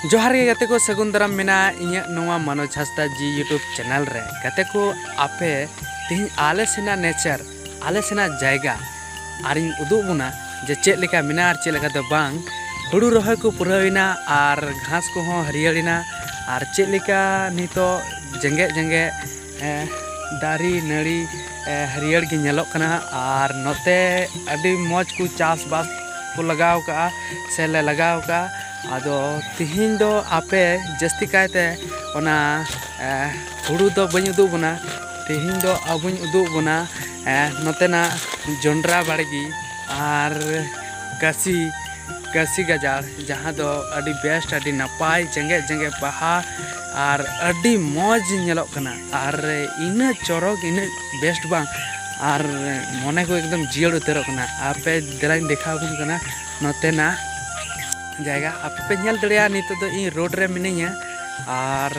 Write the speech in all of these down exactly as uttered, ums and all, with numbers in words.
ᱡᱚᱦᱟᱨ ᱜᱮ ᱜᱟᱛᱮ ᱠᱚ, ᱥᱟᱹᱜᱩᱱ ᱫᱟᱨᱟᱢ ᱢᱮᱱᱟᱜᱼᱟ ᱤᱧᱟᱹᱜ ᱱᱚᱣᱟ ᱢᱟᱱᱚᱡᱽ ᱦᱟᱸᱥᱫᱟ ᱡᱤ YouTube ᱪᱮᱱᱮᱞ ᱨᱮ᱾ ᱜᱟᱛᱮ ᱠᱚ, ᱟᱯᱮ ᱛᱮᱦᱮᱧ ᱟᱞᱮ ᱥᱮᱱᱟᱜ ᱱᱮᱪᱟᱨ, ᱟᱞᱮ ᱥᱮᱱᱟᱜ ᱡᱟᱭᱜᱟ ᱟᱨᱤᱧ ᱩᱫᱩᱜ ᱵᱚᱱᱟ ᱡᱮ ᱪᱮᱫ ᱞᱮᱠᱟ ᱢᱮᱱᱟᱜᱼᱟ ᱟᱨ ᱪᱮᱫ ᱞᱮᱠᱟ ᱫᱚ ᱵᱟᱝ᱾ ᱦᱩᱲᱩ ᱨᱚᱦᱚᱭ ᱠᱚ ᱯᱩᱨᱟᱹᱣ ᱮᱱᱟ ᱟᱨ ᱜᱷᱟᱥ ᱠᱚᱦᱚᱸ ᱦᱟᱹᱨᱭᱟᱹᱲ ᱮᱱᱟ, ᱟᱨ ᱪᱮᱫ ᱞᱮᱠᱟ ᱱᱤᱛᱚᱜ ᱡᱮᱜᱮᱫ ᱡᱮᱜᱮᱫ ᱫᱟᱨᱮ ᱱᱟᱹᱲᱤ ᱦᱟᱹᱨᱭᱟᱹᱲ ᱜᱮ ᱧᱮᱞᱚᱜ ᱠᱟᱱᱟ᱾ ᱟᱨ ᱱᱚᱛᱮ ᱟᱹᱰᱤ ᱢᱚᱡᱽ ᱠᱚ ᱪᱟᱥᱵᱟᱥ ᱠᱚ ᱞᱟᱜᱟᱣ ᱠᱟᱜᱼᱟ ᱥᱮ ᱞᱮ ᱞᱟᱜᱟᱣ ᱠᱟᱜᱼᱟ᱾ ᱟᱫᱚ ᱛᱤᱦᱤᱧ ᱫᱚ ᱟᱯᱮ ᱡᱟᱹᱥᱛᱤ ᱠᱟᱭᱛᱮ ᱚᱱᱟ ᱦᱩᱲᱩ ᱫᱚ ᱵᱟᱹᱧ ᱩᱫᱩᱜ ᱵᱚᱱᱟ᱾ ᱛᱤᱦᱤᱧ ᱫᱚ ᱟᱵᱚᱧ ᱩᱫᱩᱜ ᱵᱚᱱᱟ ᱱᱚᱛᱮᱱᱟᱜ ᱡᱚᱱᱰᱨᱟ ᱵᱟᱲᱜᱮ ᱟᱨ ᱠᱟᱹᱥᱤ ᱠᱟᱹᱥᱤ ᱜᱟᱡᱟᱲ, ᱡᱟᱦᱟᱸ ᱫᱚ ᱟᱹᱰᱤ ᱵᱮᱥᱴ, ᱟᱹᱰᱤ ᱱᱟᱯᱟᱭ, ᱡᱮᱜᱮᱫ ᱡᱮᱜᱮᱫ ᱵᱟᱦᱟ ᱟᱨ ᱟᱹᱰᱤ ᱢᱚᱡᱽ ᱧᱮᱞᱚᱜ ᱠᱟᱱᱟ᱾ ᱟᱨ ᱤᱱᱟᱹ ᱪᱚᱨᱚᱠ, ᱤᱱᱟᱹ ᱵᱮᱥᱴ ᱵᱟᱝ, ᱟᱨ ᱢᱚᱱᱮ ᱠᱚ ᱮᱠᱫᱚᱢ ᱡᱤᱭᱟᱹᱲ ᱩᱛᱟᱹᱨᱚᱜ ᱠᱟᱱᱟ᱾ ᱟᱯᱮ ᱫᱮᱞᱟᱧ ᱫᱮᱠᱷᱟᱣ ᱟᱵᱚᱱ ᱠᱟᱱᱟ ᱱᱚᱛᱮᱱᱟᱜ ᱡᱟᱭᱜᱟ᱾ ᱟᱯᱮ ᱯᱮ ᱧᱮᱞ ᱫᱟᱲᱮᱭᱟᱜᱼᱟ, ᱱᱤᱛᱚᱜ ᱫᱚ ᱤᱧ ᱨᱳᱰ ᱨᱮ ᱢᱤᱱᱟᱹᱧᱟ ᱟᱨ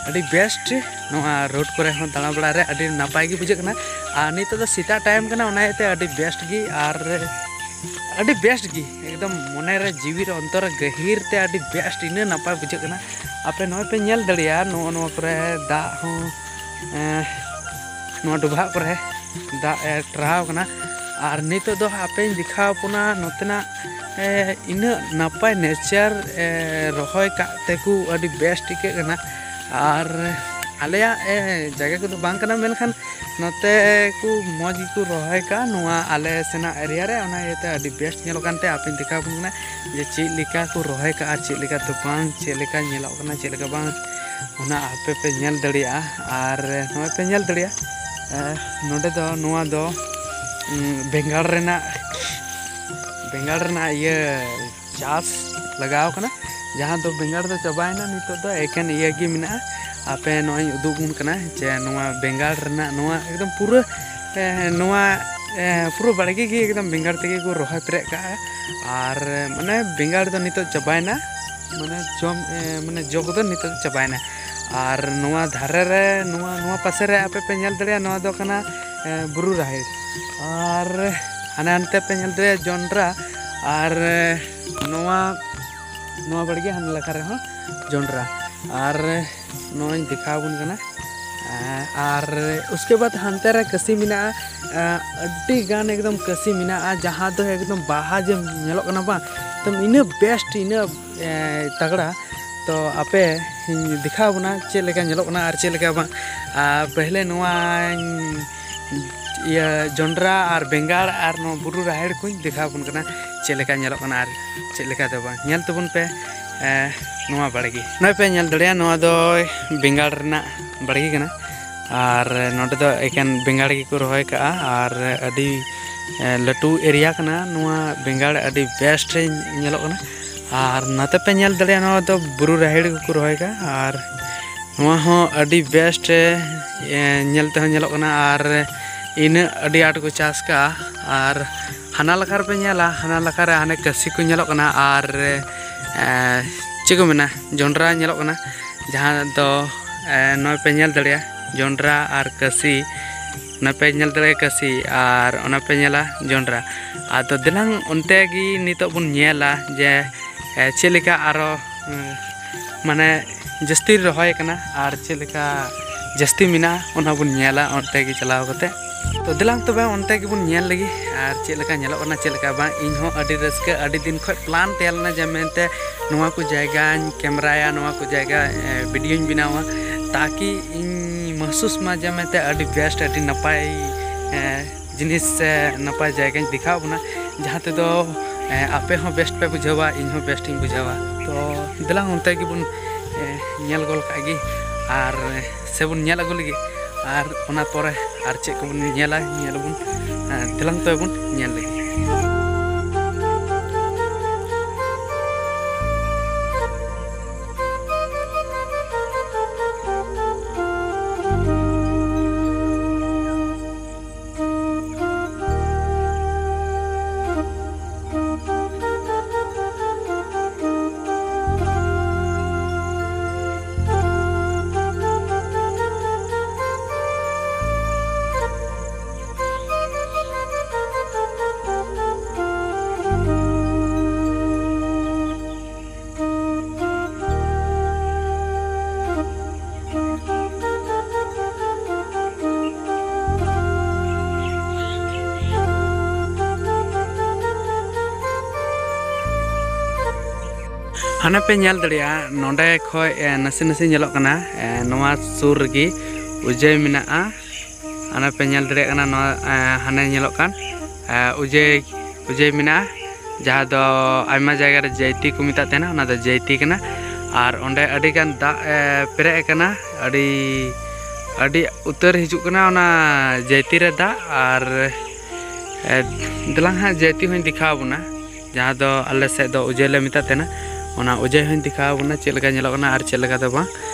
ᱟᱹᱰᱤ ᱵᱮᱥᱴ ᱱᱚᱣᱟ ᱨᱳᱰ ᱠᱚᱨᱮ ᱦᱚᱸ ᱫᱟᱬᱟ ᱵᱟᱲᱟᱭ ᱨᱮ ᱟᱹᱰᱤ ᱱᱟᱯᱟᱭ ᱜᱮ ᱵᱩᱡᱷᱟᱹᱜ ᱠᱟᱱᱟ᱾ ᱟᱨ ᱱᱤᱛᱚᱜ ᱫᱚ ᱥᱮᱛᱟᱜ ᱴᱟᱭᱤᱢ ᱠᱟᱱᱟ, ᱚᱱᱟ ᱤᱭᱟᱹᱛᱮ ᱟᱹᱰᱤ ᱵᱮᱥᱴ ᱜᱮ ᱟᱨ ᱟᱹᱰᱤ ᱵᱮᱥᱴ ᱜᱮ ᱮᱠᱫᱚᱢ ᱢᱚᱱᱮ ᱨᱮ, ᱡᱤᱣᱤ ᱨᱮ, ᱚᱱᱛᱚᱨ ᱨᱮ ᱜᱟᱹᱦᱤᱨ ᱛᱮ ᱟᱹᱰᱤ ᱵᱮᱥᱴ, ᱤᱱᱟᱹ ᱱᱟᱯᱟᱭ ᱵᱩᱡᱷᱟᱹᱜ ᱠᱟᱱᱟ᱾ ᱟᱯᱮ ᱱᱚᱜᱼᱚᱭ ᱯᱮ ᱧᱮᱞ ᱫᱟᱲᱮᱭᱟᱜᱼᱟ, ᱱᱚᱜᱼᱚ ᱱᱚᱣᱟ ᱠᱚᱨᱮ ᱫᱟᱜ ᱦᱚᱸ, ᱮᱸ, ᱱᱚᱣᱟ ᱰᱚᱵᱷᱟᱜ ᱠᱚᱨᱮ ᱫᱟᱜ ᱮ ᱴᱟᱨᱦᱟᱣ ᱠᱟᱱᱟ᱾ ᱟᱨ ᱱᱤᱛᱚᱜ ᱫᱚ ᱟᱯᱮᱧ ᱫᱮᱠᱷᱟᱣ ᱟᱵᱚᱱᱟ ᱱᱚᱛᱮᱱᱟᱜ, ᱮ, ᱤᱱᱟᱹᱜ ᱱᱟᱯᱟᱭ ᱱᱮᱪᱟᱨ, ᱮ, ᱨᱚᱦᱚᱭ ᱠᱟᱜ ᱛᱮᱠᱚ ᱟᱹᱰᱤ ᱵᱮᱥ ᱴᱷᱤᱠᱟᱹᱜ ᱠᱟᱱᱟ᱾ ᱟᱨ ᱟᱞᱮᱭᱟᱜ, ᱮ, ᱡᱟᱭᱜᱟ ᱠᱚᱫᱚ ᱵᱟᱝ ᱠᱟᱱᱟ, ᱢᱮᱱᱠᱷᱟᱱ ᱱᱚᱛᱮ ᱠᱚ ᱢᱚᱡᱽ ᱜᱮᱠᱚ ᱨᱚᱦᱚᱭ ᱠᱟᱜᱼᱟ᱾ ᱱᱚᱣᱟ ᱟᱞᱮ ᱥᱮᱱᱟᱜ ᱮᱨᱤᱭᱟ ᱨᱮ, ᱚᱱᱟ ᱤᱭᱟᱹᱛᱮ ᱟᱹᱰᱤ ᱵᱮᱥ ᱧᱮᱞᱚᱜ ᱠᱟᱱᱛᱮ ᱟᱯᱮᱧ ᱫᱮᱠᱷᱟᱣ ᱟᱵᱚᱱ ᱠᱟᱱᱟ ᱡᱮ ᱪᱮᱫ ᱞᱮᱠᱟ ᱠᱚ ᱨᱚᱦᱚᱭ ᱠᱟᱜᱼᱟ, ᱪᱮᱫ ᱞᱮᱠᱟ ᱫᱚ ᱵᱟᱝ, ᱪᱮᱫ ᱞᱮᱠᱟ ᱧᱮᱞᱚᱜ ᱠᱟᱱᱟ, ᱪᱮᱫ ᱞᱮᱠᱟ ᱵᱟᱝ, ᱚᱱᱟ ᱟᱯᱮ ᱯᱮ ᱧᱮᱞ ᱫᱟᱲᱮᱭᱟᱜᱼᱟ᱾ ᱟᱨ ᱱᱚᱜᱼᱚᱭ ᱯᱮ ᱧᱮᱞ ᱫᱟᱲᱮᱭᱟᱜᱼᱟ, ᱮ, ᱱᱚᱰᱮ ᱫᱚ, ᱱᱚᱣᱟ ᱫᱚ, ᱩᱸ, ᱵᱮᱸᱜᱟᱲ ᱨᱮᱱᱟᱜ, ᱵᱮᱸᱜᱟᱲ ᱨᱮᱱᱟᱜ ᱤᱭᱟᱹ ᱪᱟᱥ ᱞᱟᱜᱟᱣ ᱠᱟᱱᱟ, ᱡᱟᱦᱟᱸ ᱫᱚ ᱵᱮᱸᱜᱟᱲ ᱫᱚ ᱪᱟᱵᱟᱭᱮᱱᱟ, ᱱᱤᱛᱚᱜ ᱫᱚ ᱮᱠᱮᱱ ᱤᱭᱟᱹ ᱜᱮ ᱢᱮᱱᱟᱜᱼᱟ᱾ ᱟᱯᱮ ᱱᱚᱜᱼᱚᱭ ᱤᱧ ᱩᱫᱩᱜ ᱟᱵᱚᱱ ᱠᱟᱱᱟ ᱡᱮ ᱱᱚᱣᱟ ᱵᱮᱸᱜᱟᱲ ᱨᱮᱱᱟᱜ ᱱᱚᱣᱟ ᱮᱠᱫᱚᱢ ᱯᱩᱨᱟᱹ, ᱮ, ᱱᱚᱣᱟ, ᱮ, ᱯᱩᱨᱟᱹ ᱵᱟᱲᱜᱮ ᱜᱮ ᱮᱠᱫᱚᱢ ᱵᱮᱸᱜᱟᱲ ᱛᱮᱜᱮ ᱠᱚ ᱨᱚᱦᱚᱭ ᱯᱮᱨᱮᱡ ᱠᱟᱜᱼᱟ᱾ ᱟᱨ ᱢᱟᱱᱮ ᱵᱮᱸᱜᱟᱲ ᱫᱚ ᱱᱤᱛᱚᱜ ᱪᱟᱵᱟᱭᱮᱱᱟ, ᱢᱟᱱᱮ ᱡᱚᱢ, ᱮ, ᱢᱟᱱᱮ ᱡᱚ ᱠᱚᱫᱚ ᱱᱤᱛᱚᱜ ᱫᱚ ᱪᱟᱵᱟᱭᱮᱱᱟ᱾ ᱟᱨ ᱱᱚᱣᱟ ᱫᱷᱟᱨᱮ ᱨᱮ, ᱱᱚᱣᱟ, ᱱᱚᱣᱟ ᱯᱟᱥᱮ ᱨᱮ ᱟᱯᱮ ᱯᱮ ᱧᱮᱞ ᱫᱟᱲᱮᱭᱟᱜᱼᱟ, ᱱᱚᱣᱟ ᱫᱚ ᱠᱟᱱᱟ, ᱮ, ᱵᱩᱨᱩ ᱨᱟᱦᱮᱲ᱾ ᱟᱨ ᱦᱟᱱᱮ ᱦᱟᱱᱛᱮ ᱯᱮ ᱧᱮᱞ ᱫᱟᱲᱮᱭᱟᱜᱼᱟ ᱡᱚᱱᱰᱨᱟ᱾ ᱟᱨ, ᱮ, ᱱᱚᱣᱟ ᱱᱚᱣᱟ ᱵᱟᱲᱜᱮ, ᱦᱟᱱᱟ ᱞᱟᱠᱷᱟ ᱨᱮᱦᱚᱸ ᱡᱚᱱᱰᱨᱟ᱾ ᱟᱨ ᱱᱚᱜᱼᱚᱭ ᱫᱮᱠᱷᱟᱣ ᱟᱵᱚᱱ ᱠᱟᱱᱟ᱾ ᱟᱨ ᱩᱥᱠᱮ ᱵᱟᱫ ᱦᱟᱱᱛᱮ ᱨᱮ ᱠᱟᱹᱥᱤ ᱢᱮᱱᱟᱜᱼᱟ᱾ ᱟᱹᱰᱤ ᱜᱟᱱ ᱮᱠᱫᱚᱢ ᱠᱟᱹᱥᱤ ᱢᱮᱱᱟᱜᱼᱟ, ᱡᱟᱦᱟᱸ ᱫᱚ ᱮᱠᱫᱚᱢ ᱵᱟᱦᱟ ᱡᱮ ᱧᱮᱞᱚᱜ ᱠᱟᱱᱟ ᱵᱟᱝ, ᱮᱠᱫᱚᱢ ᱤᱱᱟᱹ best, ᱤᱱᱟᱹ ᱛᱟᱜᱽᱲᱟ᱾ ᱛᱚ ᱟᱯᱮ ᱤᱧ ᱫᱮᱠᱷᱟᱣ ᱟᱵᱚᱱᱟ ᱪᱮᱫ ᱞᱮᱠᱟ ᱧᱮᱞᱚᱜ ᱠᱟᱱᱟ ᱟᱨ ᱪᱮᱫ ᱞᱮᱠᱟ ᱵᱟᱝ᱾ ᱟᱨ ᱯᱮᱦᱞᱮ ᱱᱚᱣᱟ ᱤᱭᱟᱹ ᱡᱚᱱᱰᱨᱟ ᱟᱨ ᱵᱮᱸᱜᱟᱲ ᱟᱨ ᱱᱚᱣᱟ ᱵᱩᱨᱩ ᱨᱟᱦᱮᱲ ᱠᱚᱧ ᱫᱮᱠᱷᱟᱣ ᱟᱵᱚᱱ ᱠᱟᱱᱟ, ᱪᱮᱫ ᱞᱮᱠᱟ ᱧᱮᱞᱚᱜ ᱠᱟᱱᱟ ᱟᱨ ᱪᱮᱫ ᱞᱮᱠᱟ ᱫᱚ ᱵᱟᱝ᱾ ᱧᱮᱞ ᱛᱟᱵᱚᱱ ᱯᱮ ᱱᱚᱣᱟ ᱵᱟᱲᱜᱮ᱾ ᱱᱚᱜᱼᱚᱭ ᱯᱮ ᱧᱮᱞ ᱫᱟᱲᱮᱭᱟᱜᱼᱟ, ᱱᱚᱣᱟ ᱫᱚ ᱵᱮᱸᱜᱟᱲ ᱨᱮᱱᱟᱜ ᱵᱟᱲᱜᱮ ᱠᱟᱱᱟ᱾ ᱟᱨ ᱱᱚᱰᱮ ᱫᱚ ᱮᱠᱮᱱ ᱵᱮᱸᱜᱟᱲ ᱜᱮᱠᱚ ᱨᱚᱦᱚᱭ ᱠᱟᱜᱼᱟ᱾ ᱟᱨ ᱟᱹᱰᱤ ᱞᱟᱹᱴᱩ area ᱠᱟᱱᱟ ᱱᱚᱣᱟ᱾ ᱵᱮᱸᱜᱟᱲ ᱟᱹᱰᱤ best ᱧᱮᱞᱚᱜ ᱠᱟᱱᱟ᱾ ᱟᱨ ᱱᱚᱛᱮ ᱯᱮ ᱧᱮᱞ ᱫᱟᱲᱮᱭᱟᱜᱼᱟ, ᱱᱚᱣᱟ ᱫᱚ ᱵᱩᱨᱩ ᱨᱟᱦᱮᱲ ᱜᱮᱠᱚ ᱨᱚᱦᱚᱭ ᱠᱟᱜᱼᱟ᱾ ᱟᱨ ᱱᱚᱣᱟ ᱦᱚᱸ ᱟᱹᱰᱤ best, ᱧᱮᱞ ᱛᱮᱦᱚᱸ ᱧᱮᱞᱚᱜ ᱠᱟᱱᱟ᱾ ᱟᱨ ᱤᱱᱟᱹᱜ ᱟᱹᱰᱤ ᱟᱸᱴ ᱠᱚ ᱪᱟᱥ ᱠᱟᱜᱼᱟ᱾ ᱟᱨ ᱦᱟᱱᱟ ᱞᱟᱠᱷᱟ ᱨᱮᱯᱮ ᱧᱮᱞᱟ, ᱦᱟᱱᱟ ᱞᱟᱠᱷᱟ ᱨᱮ ᱦᱟᱱᱮ ᱠᱟᱹᱥᱤ ᱠᱚ ᱧᱮᱞᱚᱜ ᱠᱟᱱᱟ᱾ ᱟᱨ ᱪᱮᱫ ᱠᱚ ᱢᱮᱱᱟ, ᱡᱚᱱᱰᱨᱟ ᱧᱮᱞᱚᱜ ᱠᱟᱱᱟ, ᱡᱟᱦᱟᱸ ᱫᱚ ᱱᱚᱜᱼᱚᱭ ᱯᱮ ᱧᱮᱞ ᱫᱟᱲᱮᱭᱟᱜᱼᱟ, ᱡᱚᱱᱰᱨᱟ ᱟᱨ ᱠᱟᱹᱥᱤ᱾ ᱚᱱᱟ ᱯᱮ ᱧᱮᱞ ᱫᱟᱲᱮᱭᱟᱜᱼᱟ ᱠᱟᱹᱥᱤ, ᱟᱨ ᱚᱱᱟ ᱯᱮ ᱧᱮᱞᱟ ᱡᱚᱱᱰᱨᱟ᱾ ᱟᱫᱚ ᱫᱮᱞᱟᱝ ᱚᱱᱛᱮ ᱜᱮ ᱱᱤᱛᱚᱜ ᱵᱚᱱ ᱧᱮᱞᱟ ᱡᱮ ᱪᱮᱫ ᱞᱮᱠᱟ ᱟᱨᱚ ᱢᱟᱱᱮ ᱡᱟᱹᱥᱛᱤ ᱨᱚᱦᱚᱭ ᱠᱟᱱᱟ ᱟᱨ ᱪᱮᱫ ᱞᱮᱠᱟ ᱡᱟᱹᱥᱛᱤ ᱢᱮᱱᱟᱜᱼᱟ, ᱚᱱᱟ ᱵᱚᱱ ᱧᱮᱞᱟ ᱚᱱᱛᱮ ᱜᱮ ᱪᱟᱞᱟᱣ ᱠᱟᱛᱮ᱾ ᱛᱚ ᱫᱮᱞᱟᱝ ᱛᱚᱵᱮ ᱚᱱᱛᱮ ᱜᱮᱵᱚᱱ ᱧᱮᱞ ᱞᱮᱜᱮ ᱟᱨ ᱪᱮᱫ ᱞᱮᱠᱟ ᱧᱮᱞᱚᱜ ᱠᱟᱱᱟ, ᱪᱮᱫ ᱞᱮᱠᱟ ᱵᱟᱝ᱾ ᱤᱧ ᱦᱚᱸ ᱟᱹᱰᱤ ᱨᱟᱹᱥᱠᱟᱹ, ᱟᱹᱰᱤ ᱫᱤᱱ ᱠᱷᱚᱱ plan ᱛᱟᱦᱮᱸ ᱞᱮᱱᱟ ᱡᱮ ᱢᱮᱱᱛᱮ ᱱᱚᱣᱟ ᱠᱚ ᱡᱟᱭᱜᱟᱧ cameraᱭᱟ, ᱱᱚᱣᱟ ᱠᱚ ᱡᱟᱭᱜᱟ videoᱧ ᱵᱮᱱᱟᱣᱟ, ᱛᱟᱠᱤ ᱤᱧ ᱢᱟᱦᱥᱩᱥ ᱢᱟ ᱡᱮ ᱢᱮᱱᱛᱮ ᱟᱹᱰᱤ best, ᱟᱹᱰᱤ ᱱᱟᱯᱟᱭ ᱡᱤᱱᱤᱥ ᱥᱮ ᱱᱟᱯᱟᱭ ᱡᱟᱭᱜᱟᱧ ᱫᱮᱠᱷᱟᱣ ᱵᱚᱱᱟ, ᱡᱟᱦᱟᱸ ᱛᱮᱫᱚ ᱟᱯᱮ ᱦᱚᱸ best ᱯᱮ ᱵᱩᱡᱷᱟᱹᱣᱟ, ᱤᱧ ᱦᱚᱸ best ᱤᱧ ᱵᱩᱡᱷᱟᱹᱣᱟ᱾ ᱛᱚ ᱫᱮᱞᱟᱝ ᱚᱱᱛᱮ ᱜᱮᱵᱚᱱ ᱧᱮᱞ ᱜᱚᱞ ᱠᱟᱜ ᱜᱮ ᱟᱨ ᱥᱮᱵᱚᱱ ᱧᱮᱞ ᱟᱹᱜᱩ ᱞᱮᱜᱮ᱾ ᱟᱨ ᱚᱱᱟ ᱯᱚᱨᱮ ᱟᱨ ᱪᱮᱫ ᱠᱚᱵᱚᱱ ᱧᱮᱞᱟ, ᱧᱮᱞ ᱟᱵᱚᱱ᱾ ᱫᱮᱞᱟᱝ ᱛᱚᱵᱮ ᱵᱚᱱ ᱧᱮᱞ ᱞᱮᱜᱮ᱾ ᱚᱱᱟ ᱯᱮ ᱧᱮᱞ ᱫᱟᱲᱮᱭᱟᱜᱼᱟ, ᱱᱚᱸᱰᱮ ᱠᱷᱚᱡ ᱮ, ᱱᱟᱥᱮ ᱱᱟᱥᱮ ᱧᱮᱞᱚᱜ ᱠᱟᱱᱟ, ᱮ, ᱱᱚᱣᱟ ᱥᱩᱨ ᱨᱮᱜᱮ ᱩᱡᱟᱹᱭ ᱢᱮᱱᱟᱜᱼᱟ᱾ ᱚᱱᱟ ᱯᱮ ᱧᱮᱞ ᱫᱟᱲᱮᱭᱟᱜ ᱠᱟᱱᱟ, ᱱᱚᱣᱟ ᱮ, ᱦᱟᱱᱮ ᱧᱮᱞᱚᱜ ᱠᱟᱱ ᱮ, ᱩᱡᱟᱹᱭ ᱩᱡᱟᱹᱭ ᱢᱮᱱᱟᱜᱼᱟ, ᱡᱟᱦᱟᱸ ᱫᱚ ᱟᱭᱢᱟ ᱡᱟᱭᱜᱟ ᱨᱮ ᱡᱟᱹᱭᱛᱤ ᱠᱚ ᱢᱮᱛᱟᱜ ᱛᱟᱦᱮᱱᱟ, ᱚᱱᱟ ᱫᱚ ᱡᱟᱹᱭᱛᱤ ᱠᱟᱱᱟ᱾ ᱟᱨ ᱚᱸᱰᱮ ᱟᱹᱰᱤ ᱜᱟᱱ ᱫᱟᱜ ᱮ, ᱯᱮᱨᱮᱡ ᱟᱠᱟᱱᱟ, ᱟᱹᱰᱤ ᱟᱹᱰᱤ ᱩᱛᱟᱹᱨ ᱦᱤᱡᱩᱜ ᱠᱟᱱᱟ ᱚᱱᱟ ᱡᱟᱹᱭᱛᱤ ᱨᱮ ᱫᱟᱜ᱾ ᱟᱨ ᱮ, ᱫᱮᱞᱟᱝ ᱦᱟᱸᱜ ᱡᱟᱹᱭᱛᱤ ᱦᱚᱸᱧ ᱫᱮᱠᱷᱟᱣ ᱟᱵᱚᱱᱟ, ᱡᱟᱦᱟᱸ ᱫᱚ ᱟᱞᱮ ᱥᱮᱫ ᱫᱚ ᱩᱡᱟᱹᱭ ᱞᱮ ᱢᱮᱛᱟᱜ ᱛᱟᱦᱮᱱᱟ᱾ ᱚᱱᱟ ᱩᱡᱟᱹᱭ ᱦᱚᱸᱧ ᱫᱮᱠᱷᱟᱣ ᱟᱵᱚᱱᱟ ᱪᱮᱫ ᱞᱮᱠᱟ ᱧᱮᱞᱚᱜ ᱠᱟᱱᱟ ᱟᱨ ᱪᱮᱫ ᱞᱮᱠᱟ ᱫᱚ ᱵᱟᱝ,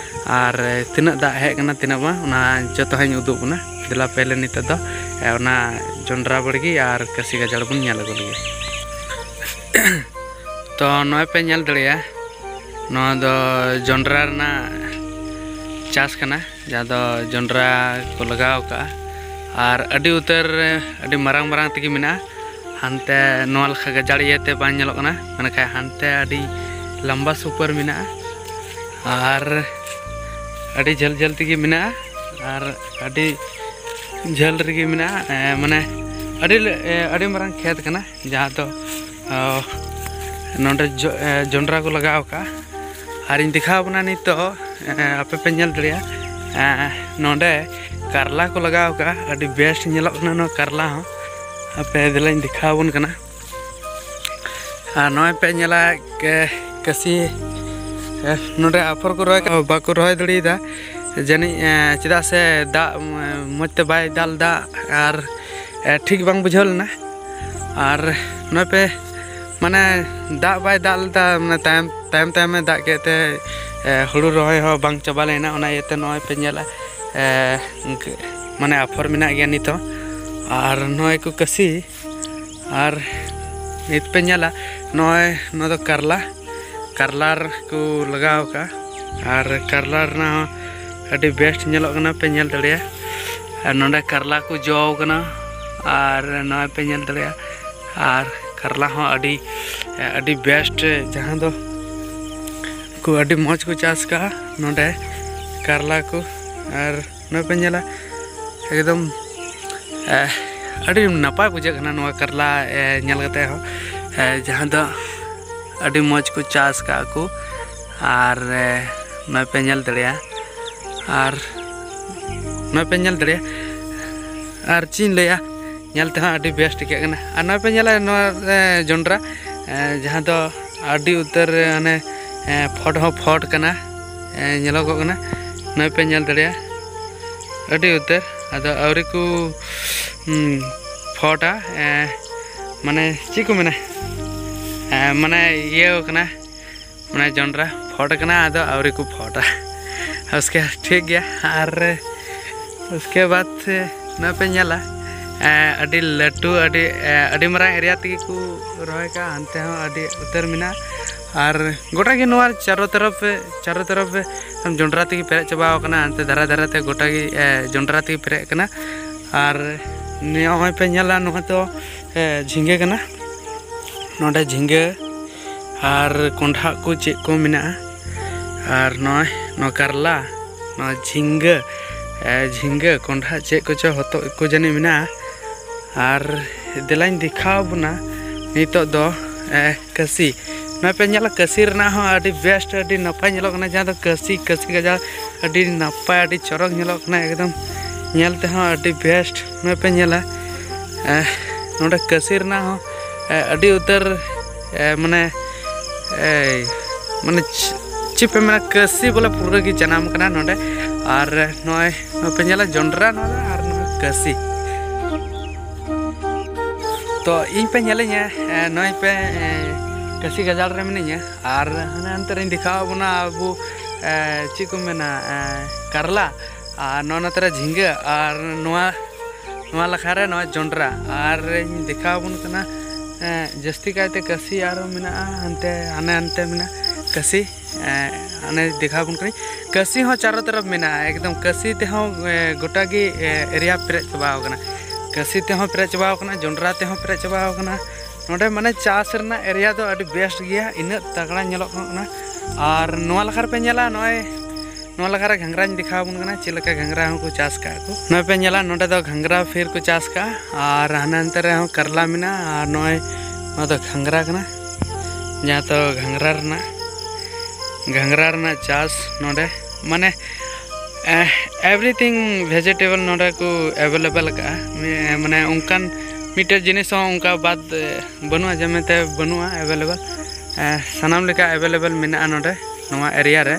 ᱟᱨ ᱮ, ᱛᱤᱱᱟᱹᱜ ᱫᱟᱜ ᱦᱮᱡ ᱠᱟᱱᱟ ᱛᱤᱱᱟᱹᱜ ᱵᱟᱝ, ᱚᱱᱟ ᱡᱚᱛᱚ ᱦᱚᱸᱧ ᱩᱫᱩᱜ ᱵᱚᱱᱟ᱾ ᱫᱮᱞᱟ ᱯᱮ ᱞᱮ ᱱᱤᱛᱚᱜ ᱫᱚ ᱮ, ᱚᱱᱟ ᱡᱚᱱᱰᱨᱟ ᱵᱟᱲᱜᱮ ᱟᱨ ᱠᱟᱹᱥᱤ ᱜᱟᱡᱟᱲ ᱵᱚᱱ ᱧᱮᱞ ᱟᱹᱜᱩ ᱞᱮᱜᱮ᱾ ᱛᱚ ᱱᱚᱜᱼᱚᱭ ᱯᱮ ᱧᱮᱞ ᱫᱟᱲᱮᱭᱟᱜᱼᱟ, ᱱᱚᱣᱟ ᱫᱚ ᱡᱚᱱᱰᱨᱟ ᱨᱮᱱᱟᱜ ᱪᱟᱥ ᱠᱟᱱᱟ, ᱡᱟᱦᱟᱸ ᱫᱚ ᱡᱚᱱᱰᱨᱟ ᱠᱚ ᱞᱟᱜᱟᱣ ᱠᱟᱜᱼᱟ᱾ ᱟᱨ ᱟᱹᱰᱤ ᱩᱛᱟᱹᱨ, ᱟᱹᱰᱤ ᱢᱟᱨᱟᱝ ᱢᱟᱨᱟᱝ ᱛᱮᱜᱮ ᱢᱮᱱᱟᱜᱼᱟ᱾ ᱦᱟᱱᱛᱮ ᱱᱚᱣᱟ ᱞᱮᱠᱟ ᱜᱟᱡᱟᱲ ᱤᱭᱟᱹᱛᱮ ᱵᱟᱝ ᱧᱮᱞᱚᱜ ᱠᱟᱱᱟ, ᱢᱮᱱᱠᱷᱟᱱ ᱦᱟᱱᱛᱮ ᱟᱹᱰᱤ ᱞᱟᱢᱵᱟ ᱥᱩᱯᱟᱹᱨ ᱢᱮᱱᱟᱜᱼᱟ᱾ ᱟᱨ ᱟᱹᱰᱤ ᱡᱷᱟᱹᱞ ᱡᱷᱟᱹᱞ ᱛᱮᱜᱮ ᱢᱮᱱᱟᱜᱼᱟ, ᱟᱨ ᱟᱹᱰᱤ ᱡᱷᱟᱹᱞ ᱨᱮᱜᱮ ᱢᱮᱱᱟᱜᱼᱟ, ᱮ, ᱢᱟᱱᱮ ᱟᱹᱰᱤ ᱞᱮ-, ᱮ, ᱟᱹᱰᱤ ᱢᱟᱨᱟᱝ ᱠᱷᱮᱛ ᱠᱟᱱᱟ, ᱡᱟᱦᱟᱸ ᱫᱚ ᱚ, ᱱᱚᱰᱮ ᱡᱚ-, ᱮ, ᱡᱚᱱᱰᱨᱟ ᱠᱚ ᱞᱟᱜᱟᱣ ᱠᱟᱜᱼᱟ᱾ ᱟᱨᱤᱧ ᱫᱮᱠᱷᱟᱣ ᱟᱵᱚᱱᱟ ᱱᱤᱛᱚᱜ, ᱮ, ᱟᱯᱮ ᱯᱮ ᱧᱮᱞ ᱫᱟᱲᱮᱭᱟᱜᱼᱟ, ᱮ, ᱱᱚᱰᱮ ᱠᱟᱨᱞᱟ ᱠᱚ ᱞᱟᱜᱟᱣ ᱠᱟᱜᱼᱟ᱾ ᱟᱹᱰᱤ ᱵᱮᱥ ᱧᱮᱞᱚᱜ ᱠᱟᱱᱟ ᱱᱚᱣᱟ ᱠᱟᱨᱞᱟ ᱦᱚᱸ᱾ ᱟᱯᱮ ᱫᱮᱞᱟᱧ ᱫᱮᱠᱷᱟᱣ ᱟᱵᱚᱱ ᱠᱟᱱᱟ᱾ ᱟᱨ ᱱᱚᱜᱼᱚᱭ ᱯᱮ ᱧᱮᱞᱟ, ᱠᱮ-, ᱠᱟᱹᱥᱤ, ᱮ, ᱱᱚᱰᱮ ᱟᱯᱷᱚᱨ ᱠᱚ ᱨᱚᱦᱚᱭ ᱠᱟᱜᱼᱟ, ᱵᱟᱠᱚ ᱨᱚᱦᱚᱭ ᱫᱟᱲᱮᱭᱟᱫᱟ ᱡᱟᱹᱱᱤᱡ, ᱮ, ᱪᱮᱫᱟᱜ ᱥᱮ ᱫᱟᱜ, ᱮ, ᱢᱚᱡᱽ ᱛᱮ ᱵᱟᱭ ᱫᱟᱜ ᱞᱮᱫᱟ᱾ ᱟᱨ, ᱮ, ᱴᱷᱤᱠ ᱵᱟᱝ ᱵᱩᱡᱷᱟᱹᱣ ᱞᱮᱱᱟ᱾ ᱟᱨ ᱱᱚᱜᱼᱚᱭ ᱯᱮ, ᱢᱟᱱᱮ, ᱫᱟᱜ ᱵᱟᱭ ᱫᱟᱜ ᱞᱮᱫᱟ, ᱢᱟᱱᱮ, ᱛᱟᱭᱚᱢ, ᱛᱟᱭᱚᱢ, ᱛᱟᱭᱚᱢᱮ ᱫᱟᱜ ᱠᱮᱫ ᱛᱮ, ᱮ, ᱦᱩᱲᱩ ᱨᱚᱦᱚᱭ ᱦᱚᱸ ᱵᱟᱝ ᱪᱟᱵᱟ ᱞᱮᱱᱟ᱾ ᱚᱱᱟ ᱤᱭᱟᱹᱛᱮ ᱱᱚᱜᱼᱚᱭ ᱯᱮ ᱧᱮᱞᱟ, ᱮ, ᱤᱱᱠᱟᱹ, ᱢᱟᱱᱮ, ᱟᱯᱷᱚᱨ ᱢᱮᱱᱟᱜ ᱜᱮᱭᱟ ᱱᱤᱛ ᱦᱚᱸ᱾ ᱟᱨ ᱱᱚᱜᱼᱚᱭ ᱠᱚ ᱠᱟᱹᱥᱤ, ᱟᱨ ᱱᱤᱛ ᱯᱮ ᱧᱮᱞᱟ, ᱱᱚᱜᱼᱚᱭ ᱱᱚᱣᱟ ᱫᱚ ᱠᱟᱨᱞᱟ, ᱠᱟᱨᱞᱟ ᱨᱮᱠᱚ ᱞᱟᱜᱟᱣ ᱠᱟᱜᱼᱟ᱾ ᱟᱨ ᱠᱟᱨᱞᱟ ᱨᱮᱱᱟᱜ ᱦᱚᱸ ᱟᱹᱰᱤ ᱵᱮᱥᱴ ᱧᱮᱞᱚᱜ ᱠᱟᱱᱟ, ᱯᱮ ᱧᱮᱞ ᱫᱟᱲᱮᱭᱟᱜᱼᱟ᱾ ᱟᱨ ᱱᱚᱰᱮ ᱠᱟᱨᱞᱟ ᱠᱚ ᱡᱚ ᱠᱟᱱᱟ, ᱟᱨ ᱱᱚᱜᱼᱚᱭ ᱯᱮ ᱧᱮᱞ ᱫᱟᱲᱮᱭᱟᱜᱼᱟ᱾ ᱟᱨ ᱠᱟᱨᱞᱟ ᱦᱚᱸ ᱟᱹᱰᱤ, ᱟᱹᱰᱤ ᱵᱮᱥᱴ, ᱡᱟᱦᱟᱸ ᱫᱚ ᱠᱚ ᱟᱹᱰᱤ ᱢᱚᱡᱽ ᱠᱚ ᱪᱟᱥ ᱠᱟᱜᱼᱟ ᱱᱚᱰᱮ ᱠᱟᱨᱞᱟ ᱠᱚ᱾ ᱟᱨ ᱱᱚᱜᱼᱚᱭ ᱯᱮ ᱧᱮᱞᱟ, ᱮᱠᱫᱚᱢ, ᱮ, ᱟᱹᱰᱤ ᱱᱟᱯᱟᱭ ᱵᱩᱡᱷᱟᱹᱜ ᱠᱟᱱᱟ ᱱᱚᱣᱟ ᱠᱟᱨᱞᱟ, ᱮ, ᱧᱮᱞ ᱠᱟᱛᱮ ᱦᱚᱸ, ᱮ, ᱡᱟᱦᱟᱸ ᱫᱚ ᱟᱹᱰᱤ ᱢᱚᱡᱽ ᱠᱚ ᱪᱟᱥ ᱠᱟᱜᱼᱟ ᱠᱚ᱾ ᱟᱨ ᱮ, ᱱᱚᱜᱼᱚᱭ ᱯᱮ ᱧᱮᱞ ᱫᱟᱲᱮᱭᱟᱜᱼᱟ, ᱟᱨ ᱱᱚᱜᱼᱚᱭ ᱯᱮ ᱧᱮᱞ ᱫᱟᱲᱮᱭᱟᱜᱼᱟ᱾ ᱟᱨ ᱪᱮᱫ ᱤᱧ ᱞᱟᱹᱭᱟ, ᱧᱮᱞ ᱛᱮᱦᱚᱸ ᱟᱹᱰᱤ ᱵᱮᱥ ᱴᱷᱤᱠᱟᱹᱜ ᱠᱟᱱᱟ᱾ ᱟᱨ ᱱᱚᱜᱼᱚᱭ ᱯᱮ ᱧᱮᱞᱟ ᱱᱚᱣᱟ ᱮ, ᱡᱚᱱᱰᱨᱟ ᱮ, ᱡᱟᱦᱟᱸ ᱫᱚ ᱟᱹᱰᱤ ᱩᱛᱟᱹᱨ ᱮ, ᱚᱱᱮ ᱮ, ᱯᱷᱚᱴ ᱦᱚᱸ ᱯᱷᱚᱴ ᱠᱟᱱᱟ, ᱮ, ᱧᱮᱞᱚᱜᱚᱜ ᱠᱟᱱᱟ᱾ ᱱᱚᱜᱼᱚᱭ ᱯᱮ ᱧᱮᱞ ᱫᱟᱲᱮᱭᱟᱜᱼᱟ ᱟᱹᱰᱤ ᱩᱛᱟᱹᱨ, ᱟᱫᱚ ᱟᱹᱣᱨᱤ ᱠᱚ ᱦᱩᱸ, ᱯᱷᱚᱴᱟ ᱮ, ᱢᱟᱱᱮ ᱪᱮᱫ ᱠᱚ ᱢᱮᱱᱟ ᱮ, ᱢᱟᱱᱮ ᱤᱭᱟᱹ ᱠᱟᱱᱟ, ᱢᱟᱱᱮ ᱡᱚᱱᱰᱨᱟ ᱯᱷᱚᱴ ᱠᱟᱱᱟ, ᱟᱫᱚ ᱟᱹᱣᱨᱤ ᱠᱚ ᱯᱷᱚᱴᱟ᱾ ᱩᱥᱠᱮ ᱴᱷᱤᱠ ᱜᱮᱭᱟ᱾ ᱟᱨ ᱩᱥᱠᱮ ᱵᱟᱫ ᱥᱮ ᱱᱚᱜᱼᱚᱭ ᱯᱮ ᱧᱮᱞᱟ ᱮ, ᱟᱹᱰᱤ ᱞᱟᱹᱴᱩ, ᱟᱹᱰᱤ ᱮ, ᱟᱹᱰᱤ ᱢᱟᱨᱟᱝ ᱮᱨᱤᱭᱟ ᱛᱮᱜᱮ ᱠᱚ ᱨᱚᱦᱚᱭ ᱠᱟᱜᱼᱟ᱾ ᱦᱟᱱᱛᱮ ᱦᱚᱸ ᱟᱹᱰᱤ ᱩᱛᱟᱹᱨ ᱢᱮᱱᱟᱜᱼᱟ᱾ ᱟᱨ ᱜᱚᱴᱟ ᱜᱮ ᱱᱚᱣᱟ ᱪᱟᱨᱚ ᱛᱚᱨᱚᱯ ᱪᱟᱨᱚ ᱛᱚᱨᱚᱯ ᱡᱚᱱᱰᱨᱟ ᱛᱮᱜᱮ ᱯᱮᱨᱮᱡ ᱪᱟᱵᱟᱣ ᱠᱟᱱᱟ᱾ ᱦᱟᱱᱛᱮ ᱫᱷᱟᱨᱮ ᱫᱷᱟᱨᱮ ᱛᱮ ᱜᱚᱴᱟ ᱜᱮ ᱮ, ᱡᱚᱱᱰᱨᱟ ᱛᱮᱜᱮ ᱯᱮᱨᱮᱡ ᱠᱟᱱᱟ᱾ ᱟᱨ ᱱᱤᱭᱟᱹ ᱱᱚᱜᱼᱚᱭ ᱯᱮ ᱧᱮᱞᱟ, ᱱᱚᱣᱟ ᱫᱚ ᱮ, ᱡᱷᱤᱸᱜᱟᱹ ᱠᱟᱱᱟ᱾ ᱱᱚᱰᱮ ᱡᱷᱤᱸᱜᱟᱹ, ᱟᱨ ᱠᱚᱸᱰᱷᱟ ᱠᱚ ᱪᱮᱫ ᱠᱚ ᱢᱮᱱᱟᱜᱼᱟ, ᱟᱨ ᱱᱚᱜᱼᱚᱭ ᱱᱚᱣᱟ ᱠᱟᱨᱞᱟ, ᱱᱚᱣᱟ ᱡᱷᱤᱸᱜᱟᱹ ᱮ, ᱡᱷᱤᱸᱜᱟᱹ, ᱠᱚᱸᱰᱷᱟ, ᱪᱮᱫ ᱠᱚᱪᱚ ᱦᱚᱛᱚᱫ ᱠᱚ ᱡᱟᱹᱱᱤᱡ ᱢᱮᱱᱟᱜᱼᱟ᱾ ᱟᱨ ᱫᱮᱞᱟᱧ ᱫᱮᱠᱷᱟᱣ ᱵᱚᱱᱟ ᱱᱤᱛᱚᱜ ᱫᱚ ᱮ, ᱠᱟᱹᱥᱤ᱾ ᱱᱚᱜᱼᱚᱭ ᱯᱮ ᱧᱮᱞᱟ, ᱠᱟᱹᱥᱤ ᱨᱮᱱᱟᱜ ᱦᱚᱸ ᱟᱹᱰᱤ ᱵᱮᱥᱴ, ᱟᱹᱰᱤ ᱱᱟᱯᱟᱭ ᱧᱮᱞᱚᱜ ᱠᱟᱱᱟ, ᱡᱟᱦᱟᱸ ᱫᱚ ᱠᱟᱹᱥᱤ, ᱠᱟᱹᱥᱤ ᱜᱟᱡᱟᱲ ᱟᱹᱰᱤ ᱱᱟᱯᱟᱭ, ᱟᱹᱰᱤ ᱪᱚᱨᱚᱠ ᱧᱮᱞᱚᱜ ᱠᱟᱱᱟ ᱮᱠᱫᱚᱢ᱾ ᱧᱮᱞ ᱛᱮᱦᱚᱸ ᱟᱹᱰᱤ ᱵᱮᱥᱴ᱾ ᱱᱚᱜᱼᱚᱭ ᱯᱮ ᱧᱮᱞᱟ ᱮ, ᱱᱚᱰᱮ ᱠᱟᱹᱥᱤ ᱨᱮᱱᱟᱜ ᱦᱚᱸ ᱮ, ᱟᱹᱰᱤ ᱩᱛᱟᱹᱨ ᱮ, ᱢᱟᱱᱮ ᱮᱭ ᱢᱟᱱᱮ ᱪ- ᱪᱮᱫ ᱯᱮ ᱢᱮᱱᱟ, ᱠᱟᱹᱥᱤ ᱵᱚᱞᱮ ᱯᱩᱨᱟᱹ ᱜᱮ ᱡᱟᱱᱟᱢ ᱠᱟᱱᱟ ᱱᱚᱰᱮ᱾ ᱟᱨ ᱱᱚᱜᱼᱚᱭ ᱱᱚᱜᱼᱚᱭ ᱯᱮ ᱧᱮᱞᱟ ᱡᱚᱱᱰᱨᱟ ᱱᱚᱣᱟ ᱫᱚ, ᱟᱨ ᱱᱚᱣᱟ ᱠᱟᱹᱥᱤ᱾ ᱛᱚ ᱤᱧ ᱯᱮ ᱧᱮᱞᱤᱧᱟ ᱮ, ᱱᱚᱜᱼᱚᱭ ᱯᱮ ᱮ, ᱠᱟᱹᱥᱤ ᱜᱟᱡᱟᱲ ᱨᱮ ᱢᱤᱱᱟᱹᱧᱟ᱾ ᱟᱨ ᱦᱟᱱᱮ ᱦᱟᱱᱛᱮ ᱨᱤᱧ ᱫᱮᱠᱷᱟᱣ ᱵᱚᱱᱟ ᱟᱵᱚ ᱮ, ᱪᱮᱫ ᱠᱚ ᱢᱮᱱᱟ ᱮ, ᱠᱟᱨᱞᱟ, ᱟᱨ ᱱᱚᱜᱼᱚ ᱱᱚᱛᱮ ᱨᱮ ᱡᱷᱤᱸᱜᱟᱹ, ᱟᱨ ᱱᱚᱣᱟ ᱱᱚᱣᱟ ᱞᱟᱠᱷᱟ ᱨᱮ ᱱᱚᱣᱟ ᱡᱚᱱᱰᱨᱟ᱾ ᱟᱨ ᱤᱧ ᱫᱮᱠᱷᱟᱣ ᱟᱵᱚᱱ ᱠᱟᱱᱟ ᱮ, ᱡᱟᱹᱥᱛᱤ ᱠᱟᱭᱛᱮ ᱠᱟᱹᱥᱤ ᱟᱨᱦᱚᱸ ᱢᱮᱱᱟᱜᱼᱟ ᱦᱟᱱᱛᱮ, ᱦᱟᱱᱮ ᱦᱟᱱᱛᱮ ᱢᱮᱱᱟᱜᱼᱟ ᱠᱟᱹᱥᱤ᱾ ᱮ, ᱦᱟᱱᱮ ᱫᱮᱠᱷᱟᱣ ᱟᱵᱚᱱ ᱠᱟᱹᱱᱟᱹᱧ, ᱠᱟᱹᱥᱤ ᱦᱚᱸ ᱪᱟᱨᱚ ᱛᱚᱨᱚᱯ ᱢᱮᱱᱟᱜᱼᱟ ᱮᱠᱫᱚᱢ᱾ ᱠᱟᱹᱥᱤ ᱛᱮᱦᱚᱸ ᱮ, ᱜᱚᱴᱟ ᱜᱮ ᱮ, ᱮᱨᱤᱭᱟ ᱯᱮᱨᱮᱡ ᱪᱟᱵᱟᱣ ᱠᱟᱱᱟ᱾ ᱠᱟᱹᱥᱤ ᱛᱮᱦᱚᱸ ᱯᱮᱨᱮᱡ ᱪᱟᱵᱟᱣ ᱠᱟᱱᱟ, ᱡᱚᱱᱰᱨᱟ ᱛᱮᱦᱚᱸ ᱯᱮᱨᱮᱡ ᱪᱟᱵᱟᱣ ᱠᱟᱱᱟ᱾ ᱱᱚᱰᱮ ᱢᱟᱱᱮ ᱪᱟᱥ ᱨᱮᱱᱟᱜ ᱮᱨᱤᱭᱟ ᱫᱚ ᱟᱹᱰᱤ ᱵᱮᱥᱴ ᱜᱮᱭᱟ, ᱤᱱᱟᱹᱜ ᱛᱟᱜᱲᱟ ᱧᱮᱞᱚᱜ ᱠᱟᱱᱟ᱾ ᱟᱨ ᱱᱚᱣᱟ ᱞᱟᱠᱷᱟ ᱨᱮᱯᱮ ᱧᱮᱞᱟ, ᱱᱚᱜᱼᱚᱭ ᱱᱚᱣᱟ ᱞᱟᱠᱷᱟ ᱨᱮ ᱜᱷᱟᱸᱜᱽᱨᱟᱧ ᱫᱮᱠᱷᱟᱣ ᱟᱵᱚᱱ ᱠᱟᱱᱟ, ᱪᱮᱫ ᱞᱮᱠᱟ ᱜᱷᱟᱸᱜᱽᱨᱟ ᱦᱚᱸᱠᱚ ᱪᱟᱥ ᱠᱟᱜᱼᱟ ᱠᱚ᱾ ᱱᱚᱜᱼᱚᱭ ᱯᱮ ᱧᱮᱞᱟ, ᱱᱚᱰᱮ ᱫᱚ ᱜᱷᱟᱸᱜᱽᱨᱟ ᱯᱷᱤᱨ ᱠᱚ ᱪᱟᱥ ᱠᱟᱜᱼᱟ, ᱟᱨ ᱦᱟᱱᱮ ᱦᱟᱱᱛᱮ ᱨᱮᱦᱚᱸ ᱠᱟᱨᱞᱟ ᱢᱮᱱᱟᱜᱼᱟ, ᱟᱨ ᱱᱚᱜᱼᱚᱭ ᱱᱚᱣᱟ ᱫᱚ ᱜᱷᱟᱸᱜᱽᱨᱟ ᱠᱟᱱᱟ᱾ ᱡᱟᱦᱟᱸ ᱫᱚ ᱜᱷᱟᱸᱜᱽᱨᱟ ᱨᱮᱱᱟᱜ, ᱜᱷᱟᱸᱜᱽᱨᱟ ᱨᱮᱱᱟᱜ ᱪᱟᱥ ᱱᱚᱰᱮ, ᱢᱟᱱᱮ, ᱮᱵᱷᱨᱤᱛᱷᱤᱝ ᱵᱷᱮᱡᱤᱴᱮᱵᱚᱞ ᱱᱚᱰᱮ ᱠᱚ ᱮᱵᱮᱞᱮᱵᱮᱞ ᱟᱠᱟᱫᱼᱟ᱾ ᱢᱮ-, ᱢᱟᱱᱮ, ᱚᱱᱠᱟᱱ ᱢᱤᱫᱴᱮᱱ ᱡᱤᱱᱤᱥ ᱦᱚᱸ ᱚᱱᱠᱟ ᱵᱟᱫ, ᱮ, ᱵᱟᱹᱱᱩᱜᱼᱟ ᱡᱮ ᱢᱮᱱᱛᱮ ᱵᱟᱹᱱᱩᱜᱼᱟ, ᱮᱵᱮᱞᱮᱵᱮᱞ᱾ ᱮ, ᱥᱟᱱᱟᱢ ᱞᱮᱠᱟ ᱮᱵᱮᱞᱮᱵᱮᱞ ᱢᱮᱱᱟᱜᱼᱟ ᱱᱚᱰᱮ, ᱱᱚᱣᱟ ᱮᱨᱤᱭᱟ ᱨᱮ᱾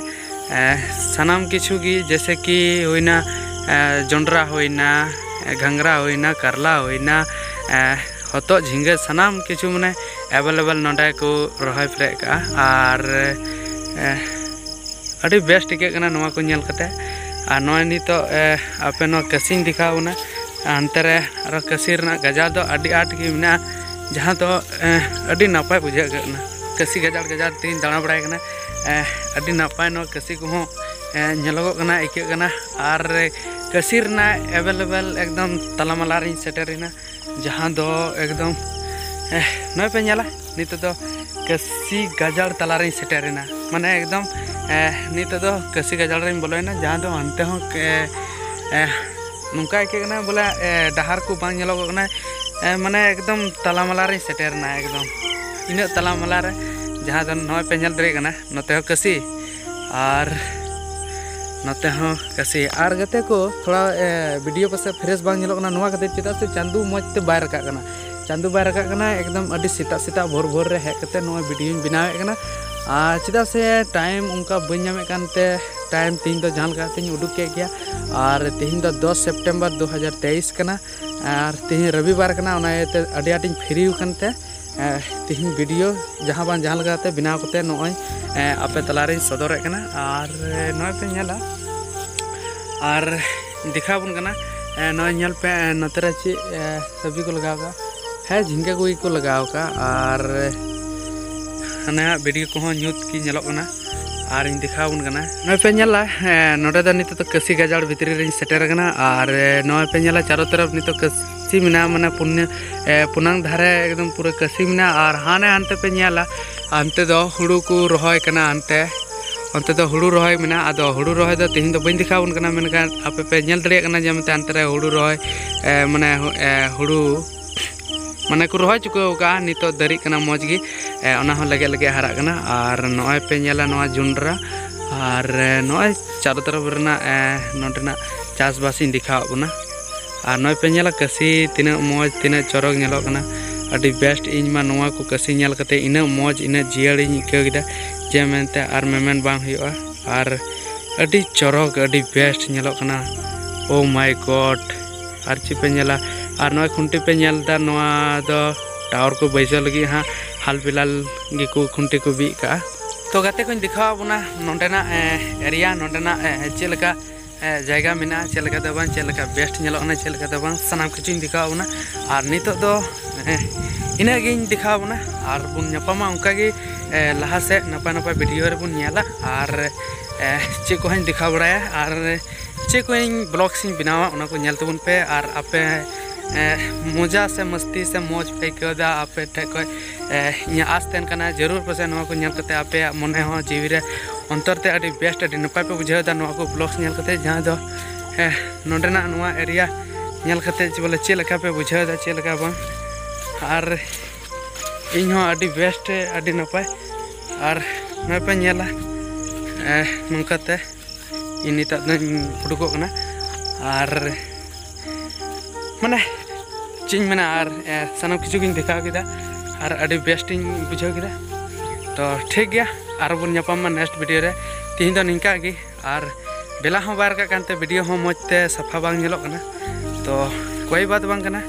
ᱮ, ᱥᱟᱱᱟᱢ ᱠᱤᱪᱷᱩ ᱜᱮ, ᱡᱮᱭᱥᱮ ᱠᱤ ᱦᱩᱭᱱᱟ, ᱮ, ᱡᱚᱱᱰᱨᱟ ᱦᱩᱭᱱᱟ, ᱮ, ᱜᱷᱟᱸᱜᱽᱨᱟ ᱦᱩᱭᱱᱟ, ᱠᱟᱨᱞᱟ ᱦᱩᱭᱱᱟ, ᱮ, ᱦᱚᱛᱚᱫ, ᱡᱷᱤᱸᱜᱟᱹ, ᱥᱟᱱᱟᱢ ᱠᱤᱪᱷᱩ, ᱢᱟᱱᱮ, ᱮᱵᱮᱞᱮᱵᱮᱞ ᱱᱚᱰᱮ ᱠᱚ ᱨᱚᱦᱚᱭ ᱯᱮᱨᱮᱡ ᱠᱟᱜᱼᱟ᱾ ᱟᱨ, ᱮ, ᱟᱹᱰᱤ ᱵᱮᱥ ᱴᱷᱤᱠᱟᱹᱜ ᱠᱟᱱᱟ ᱱᱚᱣᱟ ᱠᱚ ᱧᱮᱞ ᱠᱟᱛᱮ᱾ ᱟᱨ ᱱᱚᱜᱼᱚᱭ ᱱᱤᱛᱚᱜ, ᱮ, ᱟᱯᱮ ᱱᱚᱣᱟ ᱠᱟᱹᱥᱤᱧ ᱫᱮᱠᱷᱟᱣ ᱵᱚᱱᱟ, ᱦᱟᱱᱛᱮ ᱨᱮ ᱟᱨᱚ ᱠᱟᱹᱥᱤ ᱨᱮᱱᱟᱜ ᱜᱟᱡᱟᱲ ᱫᱚ ᱟᱹᱰᱤ ᱟᱸᱴ ᱜᱮ ᱢᱮᱱᱟᱜᱼᱟ, ᱡᱟᱦᱟᱸ ᱫᱚ, ᱮ, ᱟᱹᱰᱤ ᱱᱟᱯᱟᱭ ᱵᱩᱡᱷᱟᱹᱜ ᱠᱟᱱᱟ᱾ ᱠᱟᱹᱥᱤ ᱜᱟᱡᱟᱲ ᱜᱟᱡᱟᱲ ᱛᱮᱧ ᱫᱟᱬᱟ ᱵᱟᱲᱟᱭ ᱠᱟᱱᱟ, ᱮ, ᱟᱹᱰᱤ ᱱᱟᱯᱟᱭ ᱱᱚᱣᱟ ᱠᱟᱹᱥᱤ ᱠᱚᱦᱚᱸ, ᱮ, ᱧᱮᱞᱚᱜᱚᱜ ᱠᱟᱱᱟ, ᱟᱹᱭᱠᱟᱹᱜ ᱠᱟᱱᱟ᱾ ᱟᱨ ᱠᱟᱹᱥᱤ ᱨᱮᱱᱟᱜ ᱮᱵᱮᱞᱮᱵᱮᱞ ᱮᱠᱫᱚᱢ ᱛᱟᱞᱟᱢᱟᱞᱟ ᱨᱤᱧ ᱥᱮᱴᱮᱨᱮᱱᱟ, ᱡᱟᱦᱟᱸ ᱫᱚ ᱮᱠᱫᱚᱢ, ᱮ, ᱱᱚᱜᱼᱚᱭ ᱯᱮ ᱧᱮᱞᱟ, ᱱᱤᱛᱚᱜ ᱫᱚ ᱠᱟᱹᱥᱤ ᱜᱟᱡᱟᱲ ᱛᱟᱞᱟᱨᱤᱧ ᱥᱮᱴᱮᱨᱮᱱᱟ᱾ ᱢᱟᱱᱮ ᱮᱠᱫᱚᱢ, ᱮ, ᱱᱤᱛᱚᱜ ᱫᱚ ᱠᱟᱹᱥᱤ ᱜᱟᱡᱟᱲ ᱨᱤᱧ ᱵᱚᱞᱚᱭᱮᱱᱟ, ᱡᱟᱦᱟᱸ ᱫᱚ ᱦᱟᱱᱛᱮ ᱦᱚᱸ, ᱮ, ᱮ, ᱱᱚᱝᱠᱟ ᱟᱹᱭᱠᱟᱹᱜ ᱠᱟᱱᱟ ᱵᱚᱞᱮ, ᱮ, ᱰᱟᱦᱟᱨ ᱠᱚ ᱵᱟᱝ ᱧᱮᱞᱚᱜᱚᱜ ᱠᱟᱱᱟ᱾ ᱮ, ᱢᱟᱱᱮ ᱮᱠᱫᱚᱢ ᱛᱟᱞᱟᱢᱟᱞᱟ ᱨᱤᱧ ᱥᱮᱴᱮᱨᱮᱱᱟ, ᱮᱠᱫᱚᱢ ᱤᱱᱟᱹᱜ ᱛᱟᱞᱟᱢᱟᱞᱟ ᱨᱮ, ᱡᱟᱦᱟᱸ ᱫᱚ ᱱᱚᱜᱼᱚᱭ ᱯᱮ ᱧᱮᱞ ᱫᱟᱲᱮᱭᱟᱜ ᱠᱟᱱᱟ, ᱱᱚᱛᱮ ᱦᱚᱸ ᱠᱟᱹᱥᱤ ᱟᱨ ᱱᱚᱛᱮ ᱦᱚᱸ ᱠᱟᱹᱥᱤ᱾ ᱟᱨ ᱜᱟᱛᱮ ᱠᱚ, ᱛᱷᱚᱲᱟ, ᱮ, ᱵᱷᱤᱰᱤᱭᱳ ᱯᱟᱥᱮᱡ ᱯᱷᱨᱮᱥ ᱵᱟᱝ ᱧᱮᱞᱚᱜ ᱠᱟᱱᱟ, ᱱᱚᱣᱟ ᱠᱷᱟᱹᱛᱤᱨ ᱪᱮᱫᱟᱜ ᱥᱮ ᱪᱟᱸᱫᱳ ᱢᱚᱡᱽ ᱛᱮ ᱵᱟᱭ ᱨᱟᱠᱟᱵ ᱠᱟᱱᱟ᱾ ᱪᱟᱸᱫᱳ ᱵᱟᱭ ᱨᱟᱠᱟᱵ ᱠᱟᱱᱟ, ᱮᱠᱫᱚᱢ ᱟᱹᱰᱤ ᱥᱮᱛᱟᱜ ᱥᱮᱛᱟᱜ ᱵᱷᱳᱨ ᱵᱷᱳᱨ ᱨᱮ ᱦᱮᱡ ᱠᱟᱛᱮ ᱱᱚᱣᱟ ᱵᱷᱤᱰᱤᱭᱳᱧ ᱵᱮᱱᱟᱣᱮᱫ ᱠᱟᱱᱟ᱾ ᱟᱨ ᱪᱮᱫᱟᱜ ᱥᱮ ᱴᱟᱭᱤᱢ ᱚᱱᱠᱟ ᱵᱟᱹᱧ ᱧᱟᱢᱮᱫ ᱠᱟᱱᱛᱮ ᱴᱟᱭᱤᱢ ᱛᱮᱦᱮᱧ ᱫᱚ ᱡᱟᱦᱟᱸ ᱞᱮᱠᱟ ᱠᱟᱛᱮᱧ ᱩᱰᱩᱠ ᱠᱮᱫ ᱜᱮᱭᱟ᱾ ᱟᱨ ᱛᱮᱦᱮᱧ ᱫᱚ ᱫᱚᱥ ᱥᱮᱯᱴᱮᱢᱵᱚᱨ ᱫᱩ ᱦᱟᱡᱟᱨ ᱛᱮᱭᱤᱥ ᱠᱟᱱᱟ᱾ ᱟᱨ ᱛᱮᱦᱮᱧ ᱨᱚᱵᱤᱵᱟᱨ ᱠᱟᱱᱟ, ᱚᱱᱟ ᱤᱭᱟᱹᱛᱮ ᱟᱹᱰᱤ ᱟᱸᱴᱤᱧ ᱯᱷᱨᱤ ᱟᱠᱟᱱᱛᱮ, ᱮ, ᱛᱮᱦᱮᱧ ᱵᱷᱤᱰᱤᱭᱳ ᱡᱟᱦᱟᱸ ᱵᱟᱝ ᱡᱟᱦᱟᱸ ᱞᱮᱠᱟᱛᱮ ᱵᱮᱱᱟᱣ ᱠᱟᱛᱮ ᱱᱚᱜᱼᱚᱭ, ᱮ, ᱟᱯᱮ ᱛᱟᱞᱟᱨᱤᱧ ᱥᱚᱫᱚᱨᱮᱫ ᱠᱟᱱᱟ᱾ ᱟᱨ, ᱮ, ᱱᱚᱜᱼᱚᱭ ᱯᱮ ᱧᱮᱞᱟ, ᱟᱨ ᱫᱮᱠᱷᱟᱣ ᱟᱵᱚᱱ ᱠᱟᱱᱟ᱾ ᱮ, ᱱᱚᱜᱼᱚᱭ ᱧᱮᱞ ᱯᱮ, ᱮ, ᱱᱚᱛᱮ ᱨᱮ ᱪᱮᱫ, ᱮ, ᱥᱚᱵᱽᱡᱤ ᱠᱚ ᱞᱟᱜᱟᱣ ᱠᱟᱜᱼᱟ᱾ ᱦᱮᱸ, ᱡᱷᱤᱸᱜᱟᱹ ᱠᱚᱜᱮ ᱠᱚ ᱞᱟᱜᱟᱣ ᱠᱟᱜᱼᱟ᱾ ᱟᱨ ᱦᱟᱱᱮ ᱦᱟᱸᱜ ᱵᱷᱤᱰᱤᱭᱳ ᱠᱚᱦᱚᱸ ᱧᱩᱛ ᱜᱮ ᱧᱮᱞᱚᱜ ᱠᱟᱱᱟ᱾ ᱟᱨᱤᱧ ᱫᱮᱠᱷᱟᱣ ᱟᱵᱚᱱ ᱠᱟᱱᱟ᱾ ᱱᱚᱜᱼᱚᱭ ᱯᱮ ᱧᱮᱞᱟ, ᱦᱮᱸ, ᱱᱚᱰᱮ ᱫᱚ ᱱᱤᱛᱚᱜ ᱫᱚ ᱠᱟᱹᱥᱤ ᱜᱟᱡᱟᱲ ᱵᱷᱤᱛᱨᱤ ᱨᱤᱧ ᱥᱮᱴᱮᱨ ᱟᱠᱟᱱᱟ᱾ ᱟᱨ, ᱮ, ᱱᱚᱜᱼᱚᱭ ᱯᱮ ᱧᱮᱞᱟ, ᱪᱟᱨᱚ ᱛᱚᱨᱚᱯ ᱱᱤᱛᱚᱜ ᱠᱟᱹᱥᱤ ᱢᱮᱱᱟᱜᱼᱟ, ᱢᱟᱱᱮ ᱯᱩᱱᱭᱟᱹ, ᱮ, ᱯᱩᱱᱟᱝ ᱫᱷᱟᱨᱮ ᱮᱠᱫᱚᱢ ᱯᱩᱨᱟᱹ ᱠᱟᱹᱥᱤ ᱢᱮᱱᱟᱜᱼᱟ᱾ ᱟᱨ ᱦᱟᱱᱮ ᱦᱟᱱᱛᱮ ᱯᱮ ᱧᱮᱞᱟ, ᱦᱟᱱᱛᱮ ᱫᱚ ᱦᱩᱲᱩ ᱠᱚ ᱨᱚᱦᱚᱭ ᱠᱟᱱᱟ, ᱦᱟᱱᱛᱮ, ᱚᱱᱛᱮ ᱫᱚ ᱦᱩᱲᱩ ᱨᱚᱦᱚᱭ ᱢᱮᱱᱟᱜᱼᱟ᱾ ᱟᱫᱚ ᱦᱩᱲᱩ ᱨᱚᱦᱚᱭ ᱫᱚ ᱛᱮᱦᱮᱧ ᱫᱚ ᱵᱟᱹᱧ ᱫᱮᱠᱷᱟᱣ ᱟᱵᱚᱱ ᱠᱟᱱᱟ, ᱢᱮᱱᱠᱷᱟᱱ ᱟᱯᱮ ᱯᱮ ᱧᱮᱞ ᱫᱟᱲᱮᱭᱟᱜ ᱠᱟᱱᱟ ᱡᱮ ᱢᱮᱱᱛᱮ ᱦᱟᱱᱛᱮ ᱨᱮ ᱦᱩᱲᱩ ᱨᱚᱦᱚᱭ, ᱮ, ᱢᱟᱱᱮ, ᱦᱩ-, ᱮ, ᱦᱩᱲᱩ ᱢᱟᱱᱮ ᱠᱚ ᱨᱚᱦᱚᱭ ᱪᱩᱠᱟᱹᱣ ᱠᱟᱜᱼᱟ, ᱱᱤᱛᱚᱜ ᱫᱟᱨᱮᱜ ᱠᱟᱱᱟ ᱢᱚᱡᱽ ᱜᱮ᱾ ᱮ, ᱚᱱᱟ ᱦᱚᱸ ᱞᱮᱜᱮᱡ ᱞᱮᱜᱮᱡ ᱦᱟᱨᱟᱜ ᱠᱟᱱᱟ᱾ ᱟᱨ ᱱᱚᱜᱼᱚᱭ ᱯᱮ ᱧᱮᱞᱟ ᱱᱚᱣᱟ ᱡᱚᱱᱰᱨᱟ, ᱟᱨ, ᱮ, ᱱᱚᱜᱼᱚᱭ ᱪᱟᱨᱚ ᱛᱚᱨᱚᱯ ᱨᱮᱱᱟᱜ, ᱮ, ᱱᱚᱸᱰᱮᱱᱟᱜ ᱪᱟᱥᱵᱟᱥ ᱤᱧ ᱫᱮᱠᱷᱟᱣᱟᱫ ᱵᱚᱱᱟ᱾ ᱟᱨ ᱱᱚᱜᱼᱚᱭ ᱯᱮ ᱧᱮᱞᱟ ᱠᱟᱹᱥᱤ ᱛᱤᱱᱟᱹᱜ ᱢᱚᱡᱽ, ᱛᱤᱱᱟᱹᱜ ᱪᱚᱨᱚᱠ ᱧᱮᱞᱚᱜ ᱠᱟᱱᱟ, ᱟᱹᱰᱤ best᱾ ᱤᱧ ᱢᱟ ᱱᱚᱣᱟ ᱠᱚ ᱠᱟᱹᱥᱤ ᱧᱮᱞ ᱠᱟᱛᱮ ᱤᱱᱟᱹᱜ ᱢᱚᱡᱽ, ᱤᱱᱟᱹᱜ ᱡᱤᱭᱟᱹᱲᱤᱧ ᱟᱹᱭᱠᱟᱹᱣ ᱠᱮᱫᱟ, ᱡᱮ ᱢᱮᱱᱛᱮ ᱟᱨ ᱢᱮᱢᱮᱱ ᱵᱟᱝ ᱦᱩᱭᱩᱜᱼᱟ᱾ ᱟᱨ ᱟᱹᱰᱤ ᱪᱚᱨᱚᱠ, ᱟᱹᱰᱤ best ᱧᱮᱞᱚᱜ ᱠᱟᱱᱟ᱾ Oh my God! ᱟᱨ ᱪᱮᱫ ᱯᱮ ᱧᱮᱞᱟ, ᱟᱨ ᱱᱚᱜᱼᱚᱭ ᱠᱷᱩᱱᱴᱤ ᱯᱮ ᱧᱮᱞ ᱮᱫᱟ, ᱱᱚᱣᱟ ᱫᱚ tower ᱠᱚ ᱵᱟᱹᱭᱥᱟᱹᱣ ᱞᱟᱹᱜᱤᱫ ᱦᱟᱸᱜ ᱦᱟᱞ ᱵᱤᱞᱟᱞ ᱜᱮᱠᱚ ᱠᱷᱩᱱᱴᱤ ᱠᱚ ᱵᱤᱫ ᱠᱟᱜᱼᱟ᱾ ᱛᱚ ᱜᱟᱛᱮ ᱠᱚᱧ ᱫᱮᱠᱷᱟᱣ ᱟᱵᱚᱱᱟ ᱱᱚᱸᱰᱮᱱᱟᱜ, ᱮ, area, ᱱᱚᱸᱰᱮᱱᱟᱜ, ᱮ, ᱪᱮᱫ ᱞᱮᱠᱟ, ᱮ, ᱡᱟᱭᱜᱟ ᱢᱮᱱᱟᱜᱼᱟ, ᱪᱮᱫ ᱞᱮᱠᱟ ᱫᱚ ᱵᱟᱝ, ᱪᱮᱫ ᱞᱮᱠᱟ best ᱧᱮᱞᱚᱜ ᱠᱟᱱᱟ, ᱪᱮᱫ ᱞᱮᱠᱟ ᱫᱚ ᱵᱟᱝ, ᱥᱟᱱᱟᱢ ᱠᱤᱪᱷᱩᱧ ᱫᱮᱠᱷᱟᱣ ᱟᱵᱚᱱᱟ᱾ ᱟᱨ ᱱᱤᱛᱚᱜ ᱫᱚ, ᱮ, ᱤᱱᱟᱹᱜ ᱜᱤᱧ ᱫᱮᱠᱷᱟᱣ ᱟᱵᱚᱱᱟ, ᱟᱨ ᱵᱚᱱ ᱧᱟᱯᱟᱢᱟ ᱚᱱᱠᱟ ᱜᱮ, ᱮ, ᱞᱟᱦᱟ ᱥᱮᱫ ᱱᱟᱯᱟᱭ ᱱᱟᱯᱟᱭ video ᱨᱮᱵᱚᱱ ᱧᱮᱞᱟ᱾ ᱟᱨ, ᱮ, ᱪᱮᱫ ᱠᱚᱦᱚᱸᱧ ᱫᱮᱠᱷᱟᱣ ᱵᱟᱲᱟᱭᱟ, ᱟᱨ ᱪᱮᱫ ᱠᱚ ᱤᱧ vlogs ᱤᱧ ᱵᱮᱱᱟᱣᱟ, ᱚᱱᱟ ᱠᱚ ᱧᱮᱞ ᱛᱟᱵᱚᱱ ᱯᱮ᱾ ᱟᱨ ᱟᱯᱮ, ᱮ, ᱢᱚᱡᱟ ᱥᱮ ᱢᱟᱹᱥᱛᱤ ᱥᱮ ᱢᱚᱡᱽ ᱯᱮ ᱟᱹᱭᱠᱟᱹᱣ ᱮᱫᱟ, ᱟᱯᱮ ᱴᱷᱮᱡ ᱠᱷᱚᱡ, ᱮ, ᱤᱧᱟᱹᱜ ᱟᱸᱥ ᱛᱟᱦᱮᱱ ᱠᱟᱱᱟ, ᱡᱟᱹᱨᱩᱲ ᱯᱟᱥᱮᱡ ᱱᱚᱣᱟ ᱠᱚ ᱧᱮᱞ ᱠᱟᱛᱮ ᱟᱯᱮᱭᱟᱜ ᱢᱚᱱᱮ ᱦᱚᱸ ᱡᱤᱣᱤ ᱨᱮ ᱚᱱᱛᱚᱨ ᱛᱮ ᱟᱹᱰᱤ best, ᱟᱹᱰᱤ ᱱᱟᱯᱟᱭ ᱯᱮ ᱵᱩᱡᱷᱟᱹᱣ ᱮᱫᱟ ᱱᱚᱣᱟ ᱠᱚ vlogs ᱧᱮᱞ ᱠᱟᱛᱮ, ᱡᱟᱦᱟᱸ ᱫᱚ, ᱮ, ᱱᱚᱸᱰᱮᱱᱟᱜ ᱱᱚᱣᱟ area ᱧᱮᱞ ᱠᱟᱛᱮ ᱡᱮ ᱵᱚᱞᱮ ᱪᱮᱫ ᱞᱮᱠᱟ ᱯᱮ ᱵᱩᱡᱷᱟᱹᱣ ᱮᱫᱟ, ᱪᱮᱫ ᱞᱮᱠᱟ ᱵᱟᱝ᱾ ᱟᱨ ᱤᱧ ᱦᱚᱸ ᱟᱹᱰᱤ best, ᱟᱹᱰᱤ ᱱᱟᱯᱟᱭ᱾ ᱟᱨ ᱱᱚᱜᱼᱚᱭ ᱯᱮ ᱧᱮᱞᱟ, ᱮ, ᱱᱚᱝᱠᱟ ᱛᱮ ᱤᱧ ᱱᱤᱛᱚᱜ ᱫᱚᱧ ᱩᱰᱩᱠᱚᱜ ᱠᱟᱱᱟ᱾ ᱟᱨ ᱢᱟᱱᱮ ᱪᱮᱫ ᱤᱧ ᱢᱮᱱᱟ, ᱟᱨ, ᱮ, ᱥᱟᱱᱟᱢ ᱠᱤᱪᱷᱩ ᱜᱤᱧ ᱫᱮᱠᱷᱟᱣ ᱠᱮᱫᱟ, ᱟᱨ ᱟᱹᱰᱤ best ᱤᱧ ᱵᱩᱡᱷᱟᱹᱣ ᱠᱮᱫᱟ᱾ ᱛᱚ ᱴᱷᱤᱠ ᱜᱮᱭᱟ, ᱟᱨᱚ ᱵᱚᱱ ᱧᱟᱯᱟᱢᱟ next video ᱨᱮ᱾ ᱛᱮᱦᱮᱧ ᱫᱚ ᱱᱤᱝᱠᱟ ᱜᱮ, ᱟᱨ ᱵᱮᱞᱟ ᱦᱚᱸ ᱵᱟᱭ ᱨᱟᱠᱟᱵ ᱠᱟᱱᱛᱮ video ᱦᱚᱸ ᱢᱚᱡᱽ ᱛᱮ ᱥᱟᱯᱷᱟ ᱵᱟᱝ ᱧᱮᱞᱚᱜ ᱠᱟᱱᱟ᱾ ᱛᱚ ᱠᱳᱭ ᱵᱟᱛ ᱵᱟᱝ ᱠᱟᱱᱟ,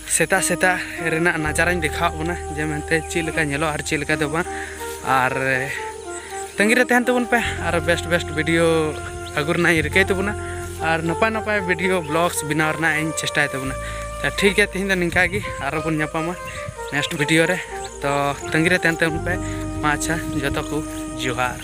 ᱥᱮᱛᱟᱜ ᱥᱮᱛᱟᱜ ᱨᱮᱱᱟᱜ ᱱᱟᱡᱟᱨᱟᱧ ᱫᱮᱠᱷᱟᱣᱟᱫ ᱵᱚᱱᱟ, ᱡᱮ ᱢᱮᱱᱛᱮ ᱪᱮᱫ ᱞᱮᱠᱟ ᱧᱮᱞᱚᱜᱼᱟ ᱟᱨ ᱪᱮᱫ ᱞᱮᱠᱟ ᱫᱚ ᱵᱟᱝ᱾ ᱟᱨ ᱛᱟᱺᱜᱤ ᱨᱮ ᱛᱟᱦᱮᱱ ᱛᱟᱵᱚᱱ ᱯᱮ, ᱟᱨ best best video ᱟᱹᱜᱩ ᱨᱮᱱᱟᱜ ᱤᱧ ᱨᱤᱠᱟᱹᱭ ᱛᱟᱵᱚᱱᱟ, ᱟᱨ ᱱᱟᱯᱟᱭ ᱱᱟᱯᱟᱭ video vlogs ᱵᱮᱱᱟᱣ ᱨᱮᱱᱟᱜ ᱤᱧ ᱪᱮᱥᱴᱟᱭ ᱛᱟᱵᱚᱱᱟ᱾ ᱛᱚ ᱴᱷᱤᱠ ᱜᱮᱭᱟ, ᱛᱮᱦᱮᱧ ᱫᱚ ᱱᱤᱝᱠᱟ ᱜᱮ, ᱟᱨᱚ ᱵᱚᱱ ᱧᱟᱯᱟᱢᱟ next video ᱨᱮ᱾ ᱛᱚ ᱛᱟᱺᱜᱤ ᱨᱮ ᱛᱟᱦᱮᱱ ᱛᱟᱵᱚᱱ ᱯᱮ᱾ ᱢᱟ ᱟᱪᱪᱷᱟ, ᱡᱚᱛᱚ ᱠᱚ ᱡᱚᱦᱟᱨ᱾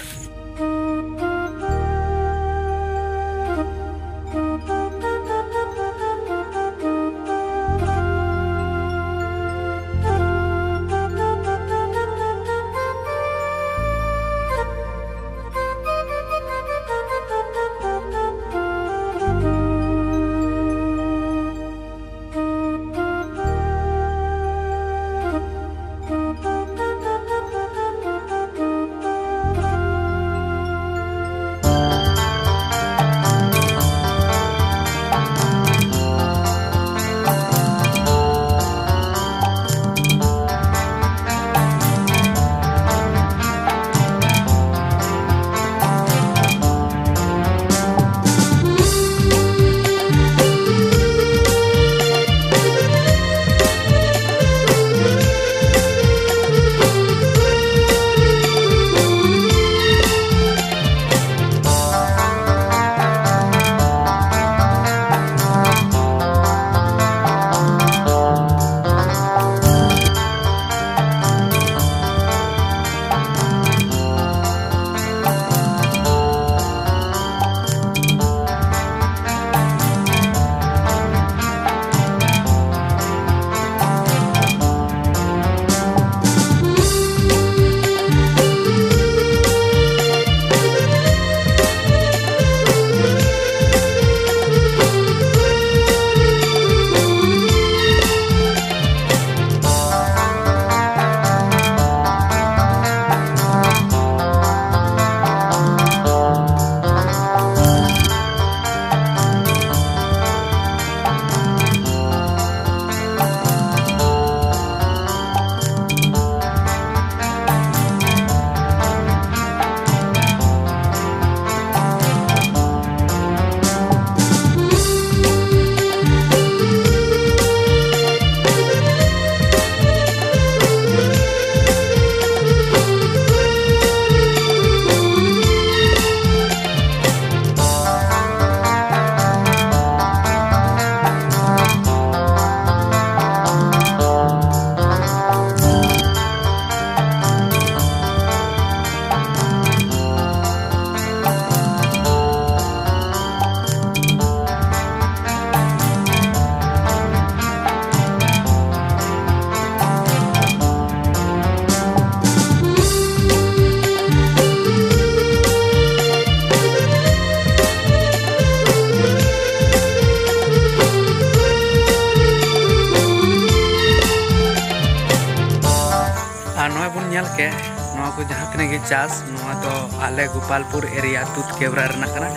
ᱪᱟᱥ, ᱱᱚᱣᱟ ᱫᱚ ᱟᱞᱮ ᱜᱳᱯᱟᱞᱯᱩᱨ ᱮᱨᱤᱭᱟ ᱫᱩᱫᱷ ᱠᱮᱣᱨᱟ ᱨᱮᱱᱟᱜ ᱠᱟᱱᱟ,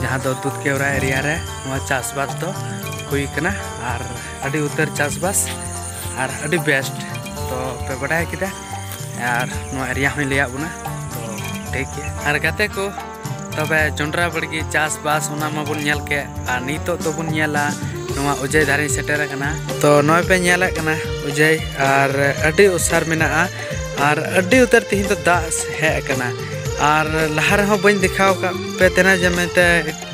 ᱡᱟᱦᱟᱸ ᱫᱚ ᱫᱩᱫᱷ ᱠᱮᱣᱨᱟ ᱮᱨᱤᱭᱟ ᱨᱮ ᱱᱚᱣᱟ ᱪᱟᱥᱵᱟᱥ ᱫᱚ ᱦᱩᱭ ᱠᱟᱱᱟ᱾ ᱟᱨ ᱟᱹᱰᱤ ᱩᱛᱟᱹᱨ ᱪᱟᱥᱵᱟᱥ ᱟᱨ ᱟᱹᱰᱤ ᱵᱮᱥᱴ᱾ ᱛᱚ ᱯᱮ ᱵᱟᱰᱟᱭ ᱠᱮᱫᱟ, ᱟᱨ ᱱᱚᱣᱟ ᱮᱨᱤᱭᱟ ᱦᱚᱸᱧ ᱞᱟᱹᱭᱟᱫ ᱵᱚᱱᱟ᱾ ᱛᱚ ᱴᱷᱤᱠ ᱜᱮᱭᱟ᱾ ᱟᱨ ᱜᱟᱛᱮ ᱠᱚ, ᱛᱚᱵᱮ ᱡᱚᱱᱰᱨᱟ ᱵᱟᱲᱜᱮ ᱪᱟᱥᱵᱟᱥ ᱚᱱᱟ ᱢᱟᱵᱚᱱ ᱧᱮᱞ ᱠᱮᱫ, ᱟᱨ ᱱᱤᱛᱚᱜ ᱫᱚᱵᱚᱱ ᱧᱮᱞᱟ ᱱᱚᱣᱟ ᱩᱡᱟᱹᱭ ᱫᱷᱟᱨᱮᱧ ᱥᱮᱴᱮᱨ ᱟᱠᱟᱱᱟ᱾ ᱛᱚ ᱱᱚᱜᱼᱚᱭ ᱯᱮ ᱧᱮᱞᱮᱫ ᱠᱟᱱᱟ ᱩᱡᱟᱹᱭ, ᱟᱨ ᱟᱹᱰᱤ ᱚᱥᱟᱨ ᱢᱮᱱᱟᱜᱼᱟ, ᱟᱨ ᱟᱹᱰᱤ ᱩᱛᱟᱹᱨ ᱛᱮᱦᱮᱧ ᱫᱚ ᱫᱟᱜ ᱦᱮᱡ ᱟᱠᱟᱱᱟ᱾ ᱟᱨ ᱞᱟᱦᱟ ᱨᱮᱦᱚᱸ ᱵᱟᱹᱧ ᱫᱮᱠᱷᱟᱣ ᱟᱠᱟᱫ ᱯᱮ ᱛᱟᱦᱮᱱᱟ ᱡᱮ ᱢᱮᱱᱛᱮ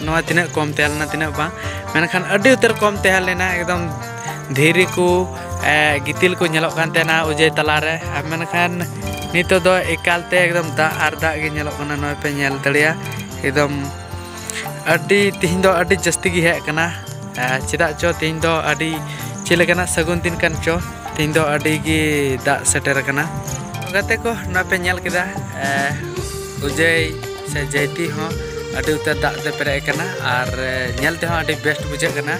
ᱱᱚᱣᱟ ᱛᱤᱱᱟᱹᱜ ᱠᱚᱢ ᱛᱟᱦᱮᱸ ᱞᱮᱱᱟ ᱛᱤᱱᱟᱹᱜ ᱵᱟᱝ, ᱢᱮᱱᱠᱷᱟᱱ ᱟᱹᱰᱤ ᱩᱛᱟᱹᱨ ᱠᱚᱢ ᱛᱟᱦᱮᱸ ᱞᱮᱱᱟ, ᱮᱠᱫᱚᱢ ᱫᱷᱤᱨᱤ ᱠᱚ, ᱮ, ᱜᱤᱛᱤᱞ ᱠᱚ ᱧᱮᱞᱚᱜ ᱠᱟᱱ ᱛᱟᱦᱮᱱᱟ ᱩᱡᱟᱹᱭ ᱛᱟᱞᱟᱨᱮ᱾ ᱟᱨ ᱢᱮᱱᱠᱷᱟᱱ ᱱᱤᱛᱚᱜ ᱫᱚ ᱮᱠᱟᱞ ᱛᱮ ᱮᱠᱫᱚᱢ ᱫᱟᱜ ᱟᱨ ᱫᱟᱜ ᱜᱮ ᱧᱮᱞᱚᱜ ᱠᱟᱱᱟ᱾ ᱱᱚᱜᱼᱚᱭ ᱯᱮ ᱧᱮᱞ ᱫᱟᱲᱮᱭᱟᱜᱼᱟ, ᱮᱠᱫᱚᱢ ᱟᱹᱰᱤ, ᱛᱮᱦᱮᱧ ᱫᱚ ᱟᱹᱰᱤ ᱡᱟᱹᱥᱛᱤ ᱜᱮ ᱦᱮᱡ ᱟᱠᱟᱱᱟ᱾ ᱮ, ᱪᱮᱫᱟᱜ ᱪᱚ ᱛᱮᱦᱮᱧ ᱫᱚ ᱟᱹᱰᱤ ᱪᱮᱫ ᱞᱮᱠᱟᱱᱟᱜ ᱥᱟᱹᱜᱩᱱ ᱫᱤᱱ ᱠᱟᱱ ᱪᱚ, ᱛᱮᱦᱮᱧ ᱫᱚ ᱟᱹᱰᱤ ᱜᱮ ᱫᱟᱜ ᱥᱮᱴᱮᱨ ᱟᱠᱟᱱᱟ᱾ ᱜᱟᱛᱮ ᱠᱚ, ᱱᱚᱣᱟ ᱯᱮ ᱧᱮᱞ ᱠᱮᱫᱟ, ᱮ, ᱩᱡᱟᱹᱭ ᱥᱮ ᱡᱟᱹᱭᱛᱤ ᱦᱚᱸ ᱟᱹᱰᱤ ᱩᱛᱟᱹᱨ ᱫᱟᱜ ᱛᱮ ᱯᱮᱨᱮᱡ ᱟᱠᱟᱱᱟ, ᱟᱨ, ᱮ, ᱧᱮᱞ ᱛᱮᱦᱚᱸ ᱟᱹᱰᱤ ᱵᱮᱥᱴ ᱵᱩᱡᱷᱟᱹᱜ ᱠᱟᱱᱟ᱾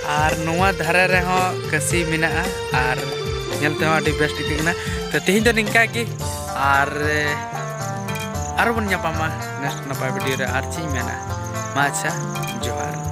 ᱟᱨ ᱱᱚᱣᱟ ᱫᱷᱟᱨᱮ ᱨᱮᱦᱚᱸ ᱠᱟᱹᱥᱤ ᱢᱮᱱᱟᱜᱼᱟ, ᱟᱨ ᱧᱮᱞ ᱛᱮᱦᱚᱸ ᱟᱹᱰᱤ ᱵᱮᱥᱴ ᱟᱹᱭᱠᱟᱹᱜ ᱠᱟᱱᱟ᱾ ᱛᱚ ᱛᱮᱦᱮᱧ ᱫᱚ ᱱᱤᱝᱠᱟ ᱜᱮ, ᱟᱨ, ᱮ, ᱟᱨᱚ ᱵᱚᱱ ᱧᱟᱯᱟᱢᱟ ᱱᱮᱠᱥᱴ ᱱᱟᱯᱟᱭ ᱵᱷᱤᱰᱤᱭᱳ ᱨᱮ᱾ ᱟᱨ ᱪᱮᱫ ᱤᱧ ᱢᱮᱱᱟ, ᱢᱟ ᱟᱪᱪᱷᱟ, ᱡᱚᱦᱟᱨ᱾